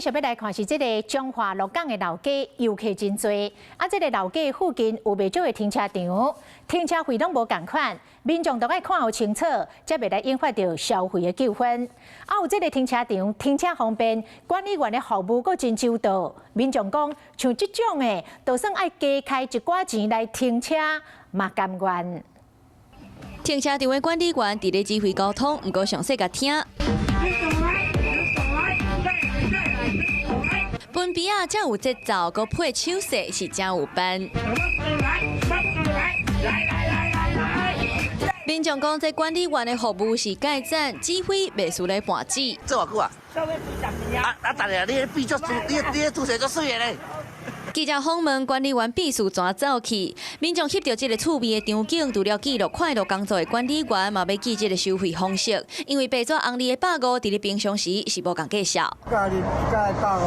繼續欲來看是這个彰化鹿港的老街遊客真濟，啊，這个老街附近有袂少的停車場，停車費攏無仝款，民眾都愛看予清楚，才袂來引發著消費的糾紛。啊，有這个停車場停車方便，管理員的服務閣真周到，民眾講像這種的，就算愛加開一寡錢來停車，嘛甘願。停車場的管理員佇咧指揮交通，毋過詳細共聽。分邊仔才有節奏，閣配手勢是真有範。民眾講，這管理員的服務是蓋讚，指揮袂輸咧盤子。做偌久啊？啊啊！逐日你彼臂足，你彼姿勢足媠的咧。記者訪問管理員秘書怎走去？民眾翕著這个趣味的場景，除了記錄快樂工作的管理員，嘛欲記這个收費方式。因為白紙紅字的百五，佇咧平常時是無仝價數。家己加150。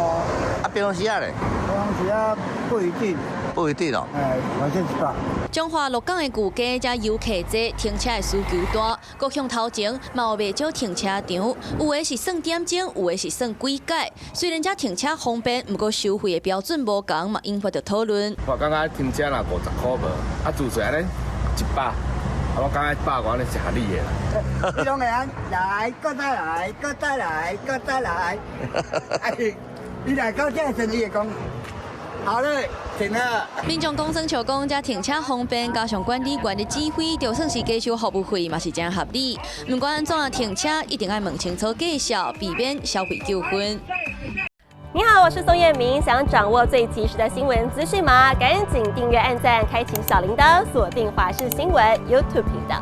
啊，平常時啊咧？平常時啊，不一定。不一定哦。哎，反正100。彰化鹿港的舊街，遮遊客濟，停車的需求大。國雄頭前嘛有袂少停車場，有的是算點鐘，有的是算幾改。雖然遮停車方便，毋過收費的標準無仝，嘛引發著討論。我感覺停車若50箍無，啊住宿按呢100，啊我感覺150按呢是合理的啦。你攏會按來，閣再來，閣再來，閣再來。哎，你來到這時，你會講。好嘞，停了。民眾講算笑講，遮停車方便，加上管理員的指揮，就算是加收服務費，嘛是真合理。毋管按怎停車，一定愛問清楚價數，避免消費糾紛。你好，我是宋燕明，想掌握最及時的新聞資訊嗎？趕緊訂閱、按讚、開啟小鈴鐺，鎖定華視新聞 YouTube 頻道。